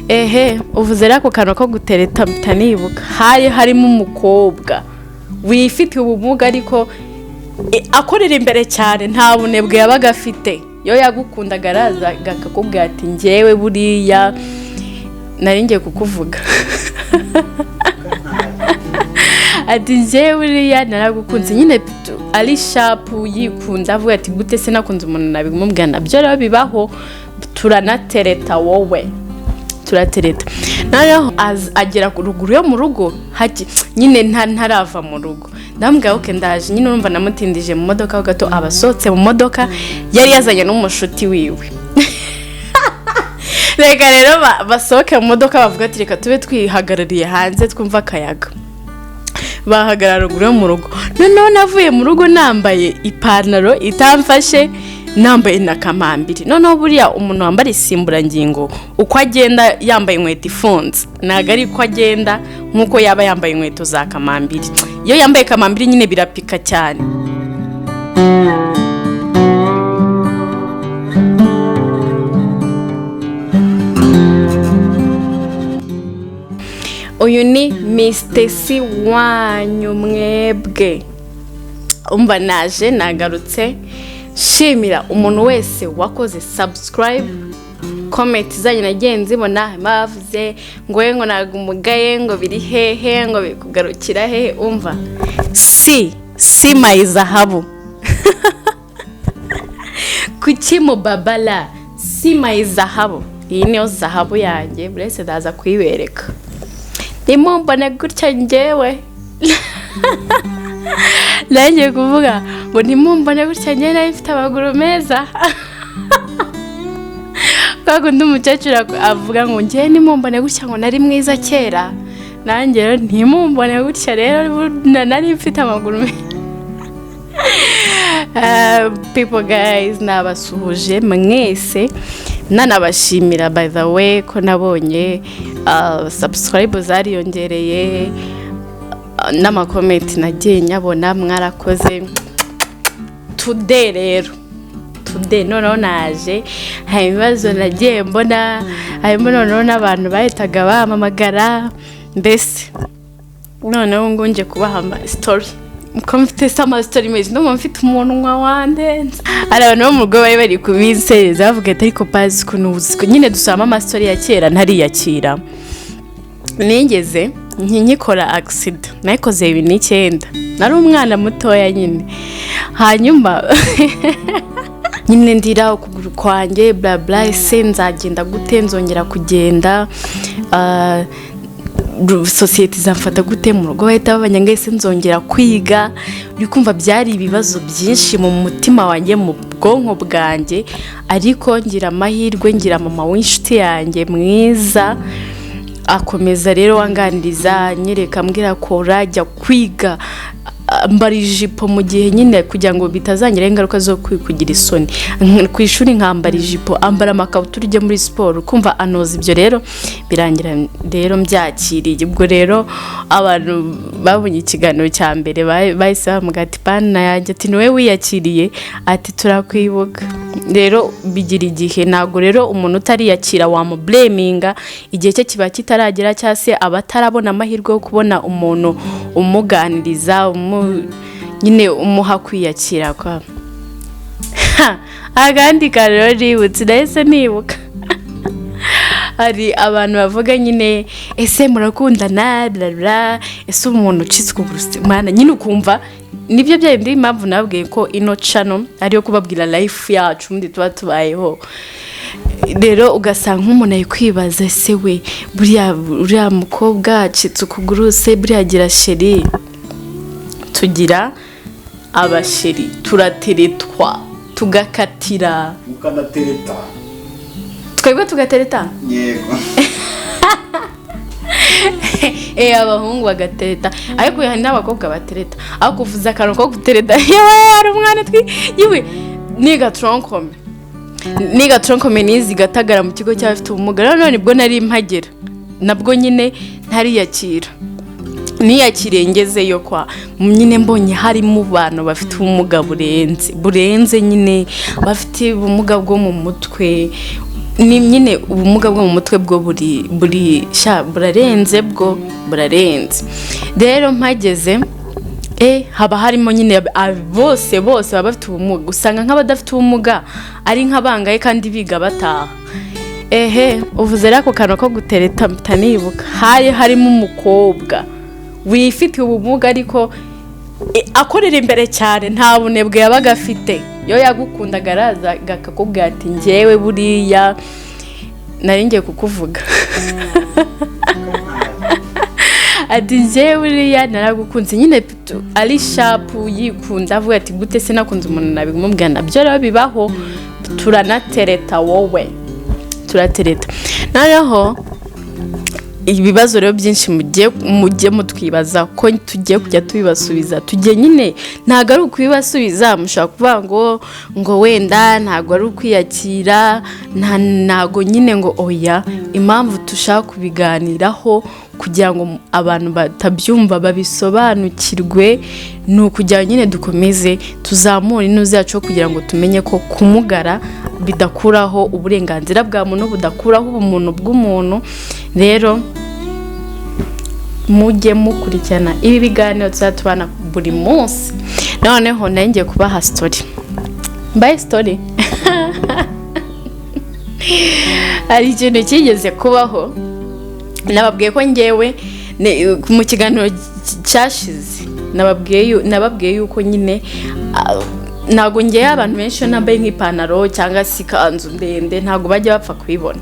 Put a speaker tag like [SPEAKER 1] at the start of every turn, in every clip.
[SPEAKER 1] Ehe, uvuze rero ako kantu ko gutereta mpita nibuka hari harimo umukobwa wifitiye ubumuga, ariko akorera imbere cyane, nta bunebwe yabaga afite. Iyo yagukundaga arazaga akakubwira ati: "Njyewe buriya nari ngiye kukuvuga," ati: "Njyewe buriya naragukunze." Nyine ari sharp, yikunda, avuga ati: "Gute se nakunze umuntu nabimubwira?" Nabyo rero bibaho, turanatereta, wowe turatereta. Noneho agera ku ruguru yo mu rugo, nyine ntarava mu rugo, ndamubwira: "Okay, ndaje." Nyine urumva namutindije mu modoka ho gato, aba asohotse mu modoka, yari yazanye n'umushuti wiwe. Reka rero basohoke mu modoka, bavuga ati: "Reka tube twihagarariye hanze twumve akayaga." Bahagarara ruguru yo mu rugo. Noneho navuye mu rugo nambaye ipantaro itamfashe, nambaye na kamambiri. Noneho buriya umuntu wambara isimburangingo, uko agenda yambaye inkweto ifunze ntabwo ari uko agenda nk'uko yaba yambaye inkweto za kamambiri. Iyo yambaye kamambiri nyine birapika cyane. Uyu ni Miss wanyu mwebwe. Umva, naje nagarutse nshimira umuntu wese wakoze subscribe. Comment zanyu nagiye nzibona, bavuze ngo we ngo ntabwo umugaye, ngo biri hehe, ngo bikugarukira hehe. Umva, si my zahabu, kuki mubabara? Si my zahabu, iyi niyo zahabu yanjye, buri wese ndaza kuyibereka. Nimumbone gutya, njyewe nanjye kuvuga ngo ntimumbone gutya, njyewe nari mfite amaguru meza. Kwa kundi umukecuru avuga ngo: "Njyewe nimumbone gutya," ngo "nari mwiza kera." Nanjye rero ntimumbone gutya rero, nari mfite amaguru meza. People, guys, nabasuhuje mwese, nanabashimira by the way ko nabonye subscribe zariyongereye, n'ama comment nagiye nyabona, mwarakoze. Today rero, today noneho naje, hari ibibazo nagiye mbona, harimo noneho n'abantu bahitaga bampamagara. Mbese noneho ngo nje kubaha ama story, ko mfite se ama story meza, ndumva mfite umunwa wandenze. Hari abantu bo mu rugo bari bari kubinsereza, bavuga ati: "Ariko bazi ukuntu nyine dusaba ama story ya kera." Ntariyakira, nigeze nkikora accident, nayikoze 2009, nari umwana mutoya nyine. Hanyuma nyine ndira ukuguru kwanjye, bla bla, ese nzagenda gute? Nzongera kugenda? Sosiyete izamfata gute? Mu rugo bahita babanya, ese nzongera kwiga? Uri kumva byari ibibazo byinshi mu mutima wanjye, mu bwonko bwanjye. Ariko ngira amahirwe, ngira mama w'inshuti yanjye mwiza, akomeza rero wanganiriza, anyereka, ambwira ko urajya kwiga, ambara ijipo mu gihe nyine kugira ngo bitazangiraho ingaruka zo kugira isoni ku ishuri, nkambara ijipo, ambara amakabutura ujye muri siporo. Kumva anoza ibyo rero, birangira rero mbyakiriye. Ubwo rero abantu babonye ikiganiro cya mbere bahise bamuga ati: "Pana yanjye," ati: "Niwe wiyakiriye," ati: "Turakwibuka." Rero bigira igihe, ntabwo rero umuntu utariyakira wamublaminga, igihe cye kiba kitaragera, cyangwa se aba atarabona amahirwe yo kubona umuntu umuganiriza, nyine umuha kwiyakira kwa. Akandi kantu rero nibutse, nahise nibuka, hari abantu bavuga nyine: "Ese murakundana?" Bla bla, ese umuntu ucitse ukuguru mwana? Nyine ukumva nibyo bya bindi. Impamvu nababwiye ko ino channel ariyo kubabwira life yacu ubundi tuba tubayeho. Rero ugasanga nk'umuntu ari kwibaza: "Ese we buriya uriya mukobwa acitse ukuguru, se buriya agira chéri?" Tugira aba chéri, turateretwa, tugakatira.
[SPEAKER 2] Mukanatereta.
[SPEAKER 1] Twebwe tugatereta?
[SPEAKER 2] Yego.
[SPEAKER 1] Abahungu bagatereta, ariko hari n'abakobwa batereta. Aho kuvuza akantu ko gutereta, yewe, hari umwana twi yewe niga tronc commun, niga tronc commun, nize Gatagara mu kigo cy'abafite ubumuga. None nibwo nari mpagera, nabwo nyine ntariyakira, niyakiriye ngezeyo kwa nyine mbonye harimo abantu bafite ubumuga burenze, burenze nyine, bafite ubumuga bwo mu mutwe. Ni nyine ubumuga bwo mu mutwe bwo buri sha burarenze, bwo burarenze. Rero mpageze, haba harimo nyine bose bose baba bafite ubumuga. Usanga nk'abadafite ubumuga ari nk'abangaye kandi biga bataha. Ehe, uvuze rero ako kantu ko gutereta, mpita nibuka hari harimo umukobwa wifitiye ubumuga, ariko akorera imbere cyane, nta bunebwe yabaga afite. Iyo yagukundaga araza akakubwira ati: "Njyewe buriya nari ngiye kukuvuga," ati: "Njyewe buriya naragukunze." Nyine ari sharp, yikunda, avuga ati: "Gute se nakunze umuntu nabimubwira?" Nabyo rero bibaho. Turanatereta, wowe turatereta. Noneho ibibazo rero byinshi mujye mutwibaza ko tugiye kujya tubibasubiza. Tugiye nyine, ntabwo ari ukubibasubiza. Mushobora kuvuga ngo wenda ntabwo ari ukwiyakira, ntabwo nyine ngo oya. Impamvu dushaka kubiganiraho kugira ngo abantu batabyumva babisobanukirwe, ni ukugira ngo nyine dukomeze tuzamure ino yacu, kugira ngo tumenye ko kumugara bidakuraho uburenganzira bwa muntu, budakuraho ubumuntu bw'umuntu. Rero mujye mukurikirana ibi biganiro, tuzatubana buri munsi. Noneho nari ngiye kubaha story. Mbaye story, hari ikintu cyigeze kubaho. Nababwiye ko ngewe mu kiganiro cyashize nababwiye yuko nyine ntabwo ngewe abantu benshi iyo nambaye nk'ipantaro cyangwa se ikanzu ndende ntabwo bajya bapfa kubibona.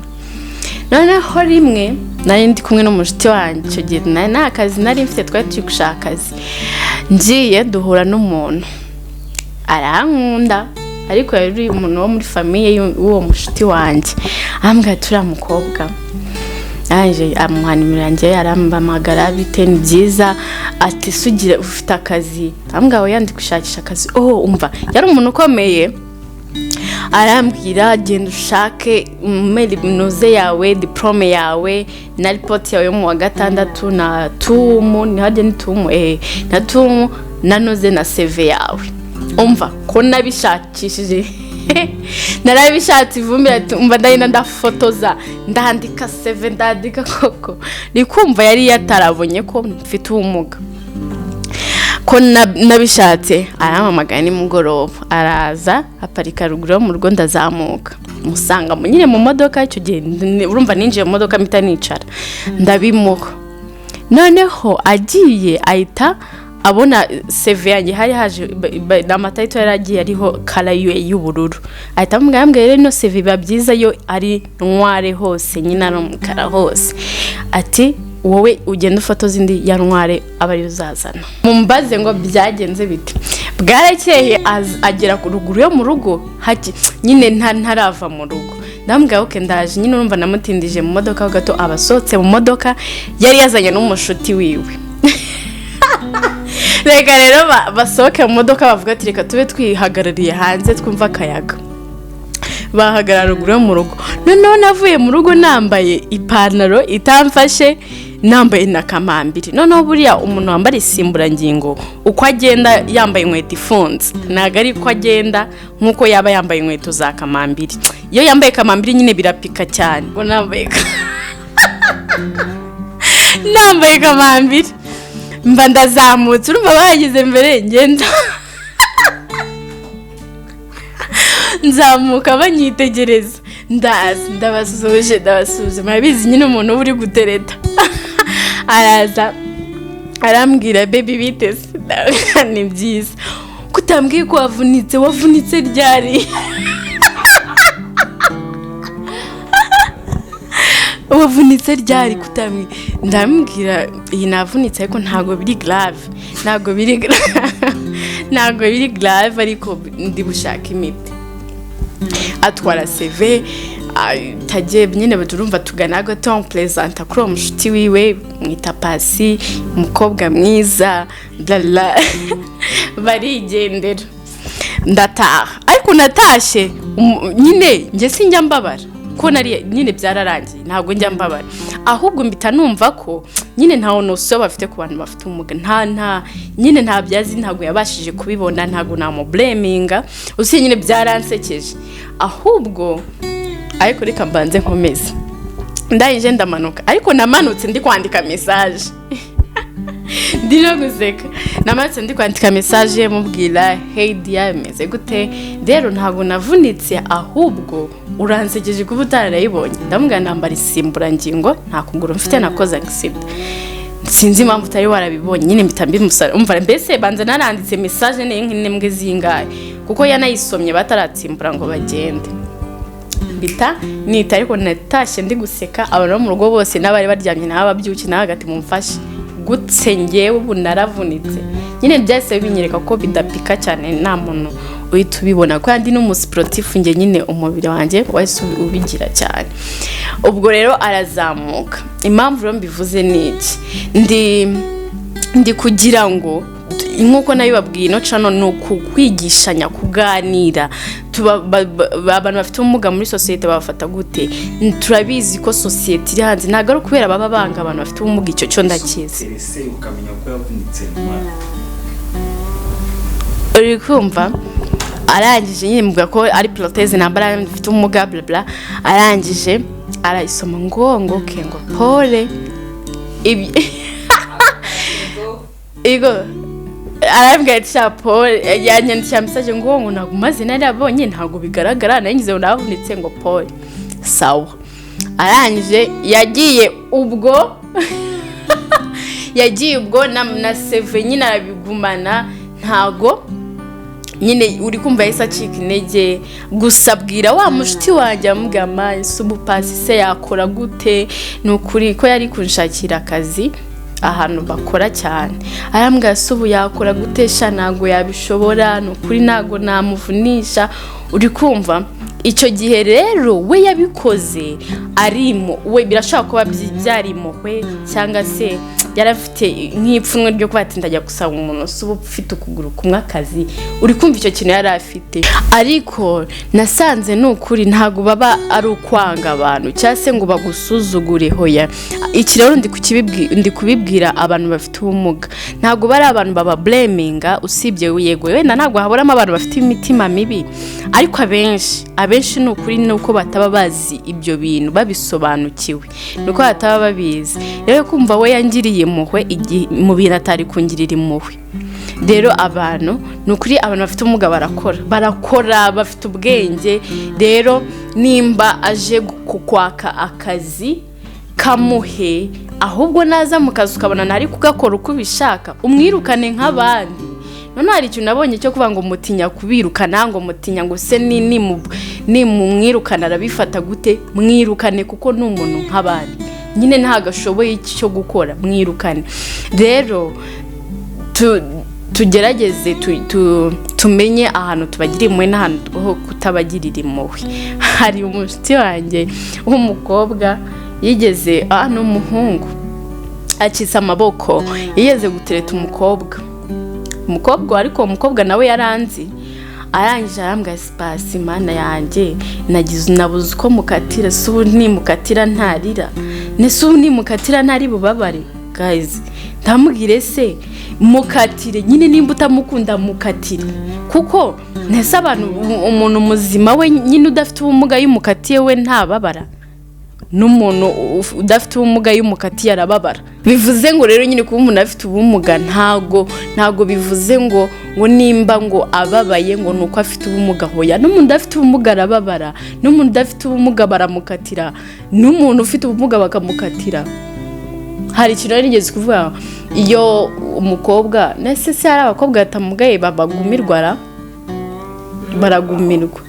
[SPEAKER 1] Noneho rimwe nari ndi kumwe n'umushuti wanjye, icyo gihe nari nta kazi nari mfite, twari turi gushaka akazi. Ngiye duhura n'umuntu arankunda, ariko yari umuntu wo muri famille y'uwo mushuti wanjye. Arambwira ati: "Uriya mukobwa." Yaje amuha nimero yanjye, arampamagara: "Bite?" "Ni byiza." Ati: "Sugira ufite akazi?" Arambwira: "Oya, ndi gushakisha akazi." Oh, umva, yari umuntu ukomeye. Arambwira: "Genda ushake noze yawe, diplôme yawe na ripoti yawe yo mu wa gatandatu na tumu, ntihajye ni tumu, na tumu na noze na CV yawe." Umva ko nabishakishije, narabishatse ivumbi. Ati: "Umva, ndagenda ndafotoza, ndandika CV, ndandika koko." Ni kumva yari yatarabonye ko mfite ubumuga, ko nabishatse. Arampamagaye nimugoroba, araza aparika ruguru yo mu rugo, ndazamuka musanga nyine mu modoka. Icyo gihe urumva ninjiye mu modoka mpita nicara, ndabimuha. Noneho agiye ahita abona CV yanjye, hari haje amatayito yari agiye ariho color y'ubururu. Ahita amubwira, ambwira: "Rero ino CV biba byiza iyo ari noir hose, nyine ari umukara hose." Ati: "Wowe ugenda ufotoza indi ya noir, aba ariyo uzazana." Mumbaze ngo byagenze bite? Bwarakeye agera ku ruguru yo mu rugo, nyine ntarava mu rugo. Ndamubwira: "Okay, ndaje." Nyine urumva namutindije mu modoka ho gato. Aba asohotse mu modoka, yari yazanye n'umushuti wiwe. Reka rero basohoke mu modoka, bavuga ati: "Reka tube twihagarariye hanze twumve akayaga." Bahagarara ruguru yo mu rugo. Noneho navuye mu rugo nambaye ipantaro itamfashe, nambaye na kamambiri. Noneho buriya umuntu wambara isimburangingo, uko agenda yambaye inkweto ifunze ntabwo ari ko agenda nk'uko yaba yambaye inkweto za kamambiri. Iyo yambaye kamambiri nyine birapika cyane. Ubwo nambaye kamambiri, mba ndazamutse. Urumva bahageze mbere, ngenda nzamuka banyitegereza. Ndaza ndabasuhuje, ndabasuhuje. Murabizi nyine umuntu uba uri gutereta. Araza arambwira: "Baby, biteze?" "Ni byiza." "Kutambwiye ko wavunitse? Wavunitse ryari? Wavunitse ryari kutambwiye?" Ndamubwira: "Iyi navunitse, ariko ntabwo biri grave, ntabwo biri grave, ariko ndi gushaka imiti." Atwara CV tagiye nyine. Turumva tugana gato perezida kuri uwo mushuti wiwe, mwita Pasi, umukobwa mwiza, bla, barigendera. Ndataha, ariko natashye nyine njye sinjya mbabara ko nari nyine byararangiye, ntabwo njya mbabara. Ahubwo mpita numva ko nyine nta notion bafite ku bantu bafite ubumuga, nta nyine nta byazi, ntabwo yabashije kubibona, ntabwo namublaminga usibye nyine byaransekeje. Ahubwo Ariko reka mbanze nkomeze. Ndangije ndamanuka, ariko namanutse ndi kwandika message, ndi no guseka. Namanutse ndi kwandika message mubwira: "Hey dear, bimeze gute? Rero ntabwo navunitse, ahubwo uransekeje kuba utarayibonye." Ndamubwira: "Nambara insimburangingo, nta kuguru mfite, nakoze accident, sinzi impamvu utari warabibonye." Nyine mpita mbimusara. Umva mbese, banza naranditse message ne nk'intembwe zingahe, kuko yanayisomye bataratsimbura ngo bagende. Mbita nita, ariko natashye ndi guseka. Abantu bo mu rugo bose n'abari baryamye nabo babyuki nawe hagati mumfashe gutse. Ngewe ubu naravunitse. Nyine byahise binyereka ko bidapika cyane, nta muntu uhita ubibona, kuko ndi n'umusiporutifu njye. Nyine umubiri wanjye wahise ubigira cyane. Ubwo rero arazamuka. Impamvu rero mbivuze ni iki? Ndi kugira ngo, nk'uko nabibabwiye, ino channel ni ukukwigishanya, kuganira. Abantu bafite ubumuga muri sosiyete babafata gute? Turabizi ko sosiyete iri hanze ntabwo ari ukubera baba banga abantu bafite ubumuga, icyo cyo ndakizi.
[SPEAKER 2] Ese ukamenya ko yavunitse nyuma?
[SPEAKER 1] Uri kumva, arangije nyine mvuga ko ari prothèse nambara, mfite ubumuga, bla bla. Arangije arayisoma ngo ke ngo pole ibi igo. Arambwira ati: "Sha pole." Yanyandikira message ngo ntabwo maze narabonye, ntabwo bigaragara, nari ngo navunitse, ngo pole. Sawa. Arangije yagiye ubwo, yagiye ubwo na seve nyine arabigumana. Ntago nyine uri kumva, yahise acika intege. Gusa abwira wa mushuti wanjye, amubwira: "Ese ubu pasi se yakora gute?" Ni ukuri ko yari kunshakira akazi ahantu bakora cyane. Arambwira: "Se ubu yakora gute? Sha ntabwo yabishobora, ni ukuri ntabwo namuvunisha." Uri kumva, icyo gihe rero we yabikoze arimo, we birashobora kuba byari impuhwe, cyangwa se yari afite nk'ipfunwe ryo kuba ati: "Ndajya gusaba umuntu se uba ufite ukuguru kumwe akazi." Uri kumva icyo kintu yari afite. Ariko nasanze ni ukuri ntabwo baba ari ukwanga abantu cyangwa se ngo bagusuzugure. Hoya. Iki rero ndi kubibwira abantu bafite ubumuga, ntabwo bari abantu bababureminga. Usibye yego wenda ntabwo haburamo abantu bafite imitima mibi, ariko abenshi, abenshi ni ukuri ni uko bataba bazi ibyo bintu, babisobanukiwe, ni uko bataba babizi. Rero kumva we yangiriye impuhwe igihe mu bintu atari kungirira impuhwe. Rero abantu, ni ukuri, abantu bafite ubumuga barakora, barakora, bafite ubwenge. Rero nimba aje kukwaka akazi, kamuhe. Ahubwo naza mu kazi ukabona ntari kugakora uko ubishaka, umwirukane nk'abandi. Noneho hari ikintu nabonye cyo kuvuga ngo mutinya kubirukana, ngo mutinya ngo se nimumwirukana arabifata gute? Mwirukane, kuko ni umuntu nk'abandi nyine, ntabwo ashoboye icyo gukora, mwirukane. Rero tugerageze tumenye ahantu tubagira impuhwe n'ahantu ho kutabagirira impuhwe. Hari umushuti wanjye w'umukobwa yigeze, ni umuhungu acitse amaboko, yigeze gutereta umukobwa, ariko uwo mukobwa nawe yaranzi. Arangije arambwira: "Sipasi, mana yanjye, nagize nabuze uko mukatira. Se ubu nimukatira ntarira? Nese ubu nimukatira ntari bubabare?" Guys, ndamubwire se mukatire nyine, nimba utamukunda mukatire, kuko ntese abantu, umuntu muzima we nyine udafite ubumuga iyo umukatiye we ntababara? N'umuntu udafite ubumuga iyo umukatiye arababara. Bivuze ngo rero nyine kuba umuntu afite ubumuga ntago bivuze ngo nimba ngo ababaye ngo ni uko afite ubumuga. Hoya, n'umuntu udafite ubumuga arababara, n'umuntu udafite ubumuga baramukatira, n'umuntu ufite ubumuga bakamukatira. Hari ikintu nari nigeze kuvuga: iyo umukobwa nese se hari abakobwa batamugaye babagumirwa ra, baragumirwa.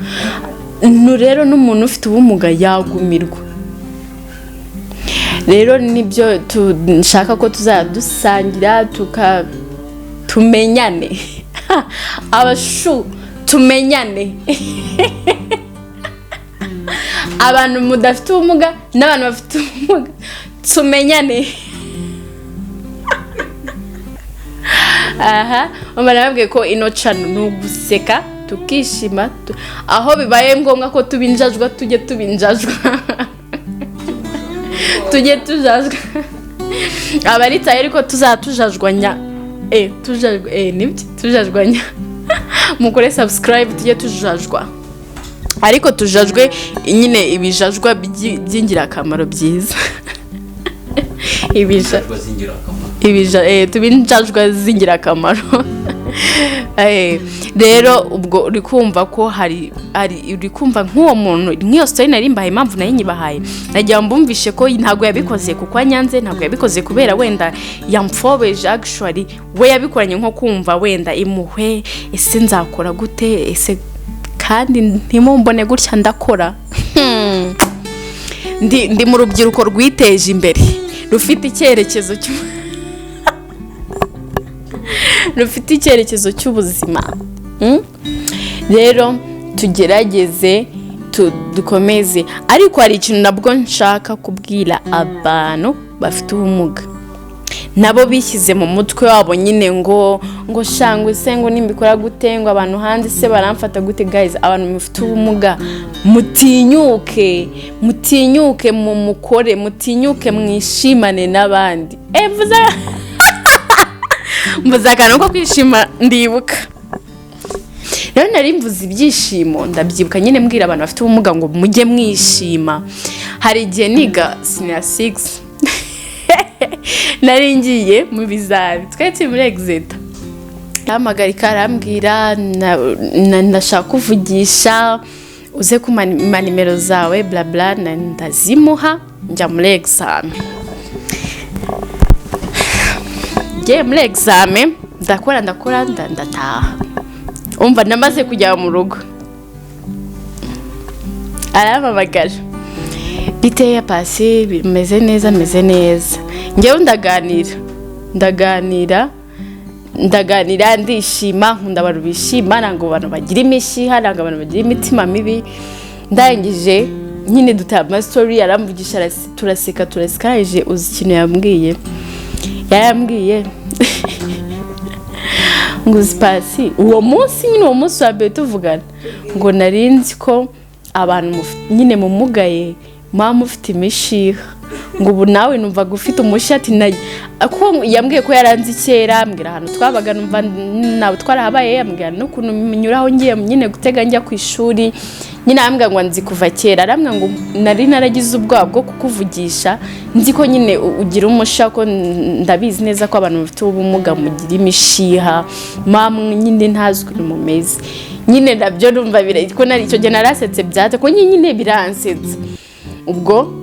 [SPEAKER 1] Rero n'umuntu ufite ubumuga yagumirwa. Rero nibyo nshaka ko tuzajya dusangira, tuka tumenyane, abashu tumenyane, abantu mudafite ubumuga n'abantu bafite ubumuga tumenyane. Aha nababwiye ko ino channel ni uguseka tukishima, aho bibaye ngombwa ko tuba injajwa tujye tuba injajwa, tujye tujajwa abaritaye, ariko tuzatujajwanya, tujajwa, nibyo, tujajwanya. Mukore subscribe tujye tujajwa. Ariko tujajwe nyine ibijajwa by'ingirakamaro byiza. Ibija
[SPEAKER 2] Injajwa z'ingirakamaro.
[SPEAKER 1] Ibija tuba injajwa z'ingirakamaro. Rero ubwo uri kumva ko hari uri kumva nk'uwo muntu, nk'iyo story nari mbahaye, impamvu nayo nyibahaye, nagira ngo mbumvishe ko ntabwo yabikoze kuko anyanze, ntabwo yabikoze kubera wenda yamfobeje. Actually we yabikoranye nko kumva wenda impuhwe: ese nzakora gute? Ese kandi ntimumbone gutya, ndakora. Ndi mu rubyiruko rwiteje imbere, rufite icyerekezo cy'ubuzima. Rero tugerageze dukomeze. Ariko hari ikintu nabwo nshaka kubwira abantu bafite ubumuga, nabo bishyize mu mutwe wabo nyine ngo shangwe se, ngo nimbikora gute, ngo abantu hanze se baramfata gute? Guys, abantu mufite ubumuga, mutinyuke, mutinyuke mu mukore, mutinyuke mwishimane n'abandi. Mvuze akantu ko kwishima, ndibuka rero nari mvuze ibyishimo, ndabyibuka nyine mbwira abantu bafite ubumuga ngo mujye mwishima. Hari igihe niga senior 6, nari ngiye mu bizami, twari turi muri exetat, arampamagara, arambwira: "Ndashaka kuvugisha, uze kumpa nimero zawe," bla bla. Ndazimuha, njya muri examen. Ngiye muri examen, ndakora, ndakora, ndataha. Umva, namaze kujya mu rugo, arampamagara: "Bite Pasi, bimeze neza?" "Meze neza." Ngewe ndaganira, ndaganira, ndaganira, ndishima. Nkunda abantu bishima, ntabwo abantu bagira imishiha, ntabwo abantu bagira imitima mibi. Ndangije nyine dutaba ama story, aramvugisha, turaseka, turaseka. Arangije, uzi ikintu yambwiye? Yarambwiye ngo: "Uzi Pasi, uwo munsi nyine, uwo munsi wa mbere tuvugana, ngo nari nzi ko abantu nyine mumugaye muba mufite imishiha, ngo ubu nawe numvaga ufite umushiha." Ati ko yambwiye ko yaranze kera, ambwira ahantu twabaga, numva nawe twarahabaye, ambwira n'ukuntu nyuraho ngiye nyine gutega njya ku ishuri. Nyine arambwira ngo nzi kuva kera, arambwira ngo nari naragize ubwoba bwo kukuvugisha, nzi ko nyine ugira umushiha, ko ndabizi neza ko abantu bafite ubumuga mugira imishiha, mamwe nyine ntazi ukuntu mumeze. Nyine nabyo numva ko nari icyo gihe narasetse byate, ko nyine biransetsa. Ubwo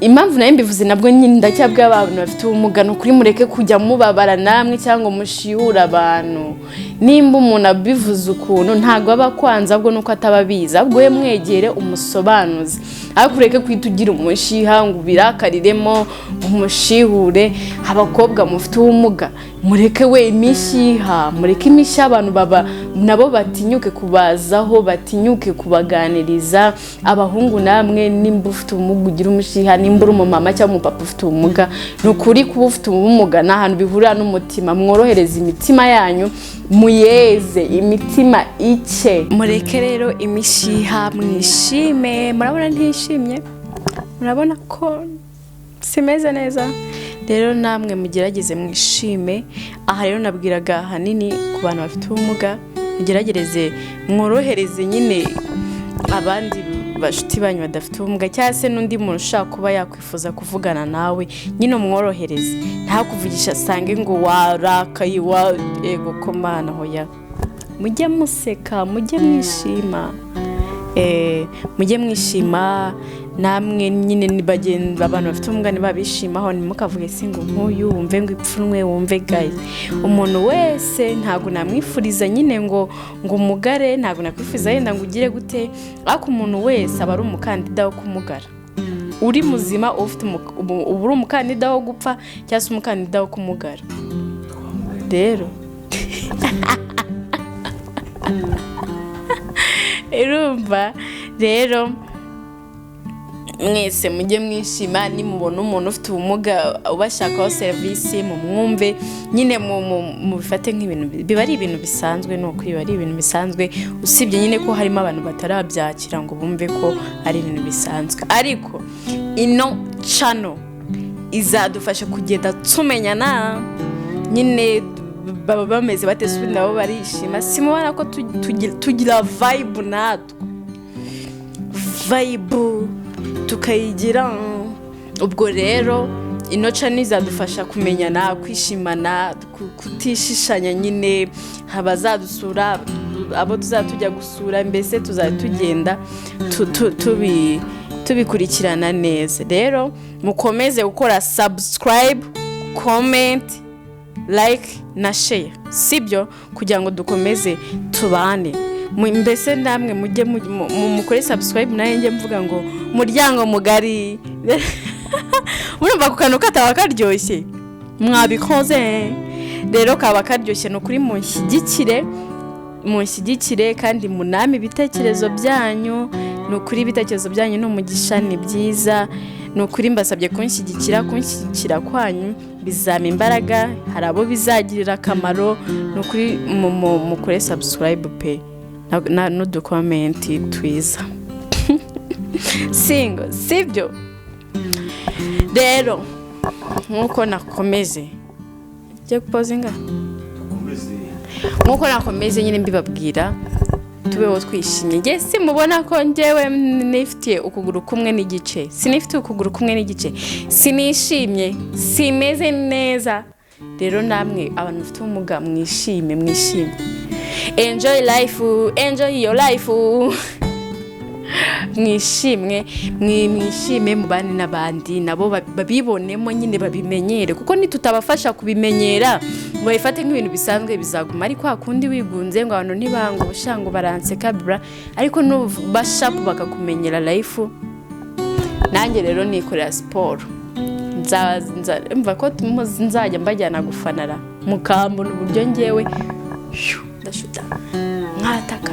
[SPEAKER 1] impamvu nayo mbivuze, nabwo nyine ndacyabwira abantu bafite ubumuga: ni ukuri mureke kujya mubabara namwe cyangwa mushihure abantu. Nimba umuntu abivuze ukuntu, ntabwo aba akwanze, ahubwo nuko ataba abizi. Ahubwo we mwegere umusobanuze, ariko ureke kwita ugira umushiha ngo ubirakariremo, umushihure. Abakobwa mufite ubumuga, mureke we imishiha, mureke imishiha. Abantu baba nabo batinyuke kubazaho, batinyuke kubaganiriza. Abahungu namwe, nimba ufite ubumuga ugira umushiha, nimba uri umumama cyangwa umupapa ufite ubumuga, ni ukuri kuba ufite ubumuga ni ahantu bihurira n'umutima. Mworohereze imitima yanyu, muyeze imitima ike, mureke rero imishiha, mwishime. Murabona ntishimye? Murabona ko simeze neza? Rero namwe mugerageze mwishime. Aha rero nabwiraga ahanini ku bantu bafite ubumuga: mugerageze mworohereze nyine abandi bashuti banyu badafite ubumuga, cyangwa se n'undi muntu ushaka kuba yakwifuza kuvugana nawe, nyine umworohereze, ntakuvugisha asange ngo warakaye wa ego ko mana. Hoya, mujye museka, mujye mwishima, mujye mwishima namwe nyine. Ni bagenzi, abantu bafite ubumuga ntibabishimaho, ntimukavuge si ngo nk'uyu, wumve ngo ipfunwe, wumve. Guys, umuntu wese ntabwo namwifuriza nyine ngo umugare, ntabwo nakwifuriza yenda ngo ugire gute, ariko umuntu wese aba ari umukandida wo kumugara. Uri muzima ufite uba uri umukandida wo gupfa cyangwa se umukandida wo kumugara. Rero urumva rero, mwese mujye mwishima. Nimubona umuntu ufite ubumuga ubashakaho serivisi, mumwumve nyine, mubifate nk'ibintu biba ari ibintu bisanzwe. Ni ukuri biba ari ibintu bisanzwe, usibye nyine ko harimo abantu batarabyakira ngo bumve ko ari ibintu bisanzwe. Ariko ino channel izadufasha kugenda tumenyana nyine baba bameze bate se, ubundi nabo barishima? Simubona ko tugira vibe natwe? Vibe tukayigira. Ubwo rero ino channel izadufasha kumenyana, kwishimana, kutishishanya nyine. Abazadusura, abo tuzajya tujya gusura, mbese tuzajya tugenda tubikurikirana neza. Rero mukomeze gukora subscribe, comment, like na share, sibyo? Kugira ngo dukomeze tubane. Mbese namwe mujye mukore subscribe, nawe njye mvuga ngo muryango mugari. Murumva ku kantu kataba karyoshye mwabikoze? Rero kaba karyoshye. Ni ukuri munshyigikire, munshyigikire kandi muname ibitekerezo byanyu. Ni ukuri ibitekerezo byanyu ni umugisha, ni byiza. Ni ukuri mbasabye kunshyigikira. Kunshyigikira kwanyu bizampa imbaraga, hari abo bizagirira akamaro. Ni ukuri mukore subscribe pe, n'uducomment twiza singo, sibyo? Rero nk'uko nakomeze njye gupozinga,
[SPEAKER 2] Dukomeze.
[SPEAKER 1] nk'uko nakomeze nyine mbibabwira, tubeho twishimye. Njye simubona ko njyewe nifitiye ukuguru kumwe n'igice? Sinifitiye ukuguru kumwe n'igice, sinishimye, simeze neza. Rero namwe abantu bafite ubumuga mwishime, mwishime. Enjoy life, enjoy your life. Mwishimwe, mwishime, mubane n'abandi, nabo babibonemo nyine, babimenyere, kuko nitutabafasha kubimenyera ngo babifate nk'ibintu bisanzwe, bizaguma ari kwa kundi wigunze ngo abantu ntibanga ubusha, ngo baranseka bra. Ariko nubashapu bakakumenyera life. Nanjye rero nikorera siporo. Mva ko nzajya mbajyana gufanara, mukambona uburyo ngewe shyu, ndashuta, nkataka,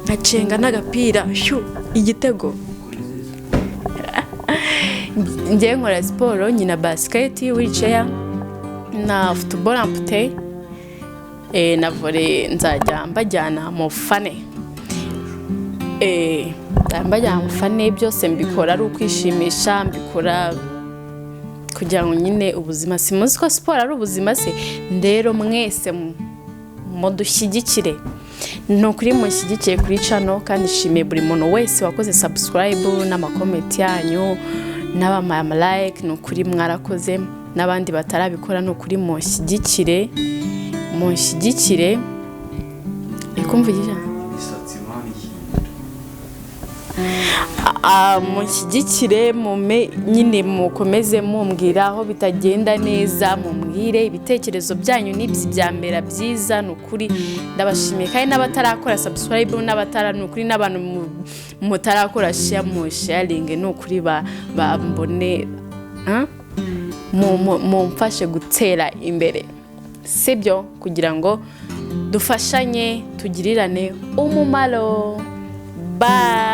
[SPEAKER 1] nkacenga n'agapira, shyu, igitego. Ngewe nkora siporo, nkina basket, wheelchair na football amputé na volley. Nzajya mbajyana mu fane, nzajya mbajyana mu fane. Byose mbikora ari ukwishimisha, mbikora kugira ngo nyine ubuzima, simuzi ko siporo ari ubuzima se? Rero mwese mudushyigikire, ni ukuri mushyigikiye kuri channel. Kandi nshimiye buri muntu wese wakoze subscribe n'amacomment yanyu n'abampaye amalike. Ni ukuri mwarakoze. N'abandi batarabikora, ni ukuri munshyigikire, munshyigikire. Ikumvugisha
[SPEAKER 2] Imisatsi mani ihindura.
[SPEAKER 1] Munshyigikire, mume nyine, mukomeze mumbwira aho bitagenda neza, mumbwire ibitekerezo byanyu n'ibyi byambera byiza. Ni ukuri ndabashimiye. Kandi n'abatarakora subscribe, n'abatara, ni ukuri n'abantu mutarakora share, mu sharing, ni ukuri bambone, ah? Mumfashe gutera imbere, sibyo? Kugira ngo dufashanye, tugirirane umumaro. Bye.